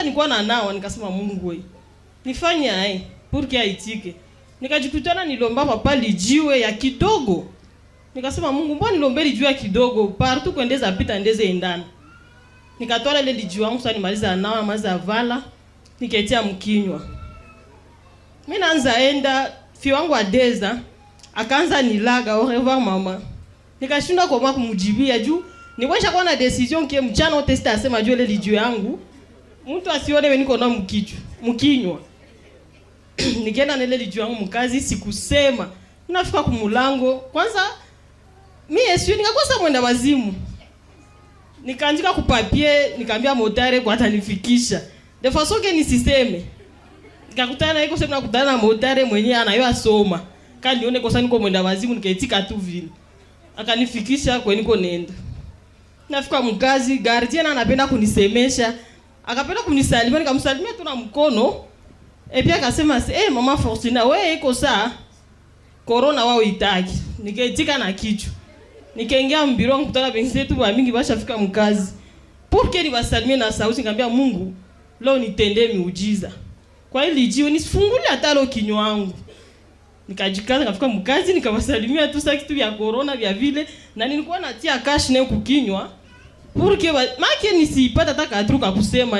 Nilikuwa na nawa, nikasema, "Mungu we, nifanye aye pour que aitike?" Nikajikutana nilomba papa lijiwe ya kidogo. Nikasema, "Mungu, mbona nilombe lijiwe ya kidogo? Partout kwendeza pita ndeze endana." Nikatwala ile lijiwe yangu. Sasa nimaliza nawa, maliza vala, niketia mkinywa, mimi naanza enda. Fi wangu adeza akaanza nilaga, "Au revoir, mama." Nikashindwa kwa kumjibia juu nikwesha kuwa na décision que mchana wote sitasema juu ile lijiwe yangu mtu asione we niko na mkichwa mkinywa. Nikienda nile lijiwe yangu mkazi, sikusema. Nafika kumulango kwanza, mi esio nikakosa mwenda wazimu. Nikaandika ku papier, nikaambia motard kwa atanifikisha de façon que nisiseme. Nikakutana na iko sema, nakutana na motard mwenyewe anayo asoma kani nione kosa niko mwenda wazimu. Nikaitika tu vile, akanifikisha kwe niko nenda. Nafika mkazi, gardien anapenda kunisemesha, akapenda kunisalimia. Nikamsalimia tu na mkono et puis akasema, "Eh, mama Fortuna, wewe iko saa corona wao itaki." Nikaitika na kichwa. Nikaingia mbiro, nikutana wenzetu wa mingi bashafika mkazi. Pour que niwasalimie na sauti, nikamwambia, "Mungu, leo nitendee miujiza kwa hili jiwe, nisifungule hata leo kinywa wangu." Nikajikaza, nikafika mkazi, nikawasalimia tu sasa kitu vya corona vya vile, na nilikuwa natia cache-nez kukinywa pour que make nisipata hata katruka kusema.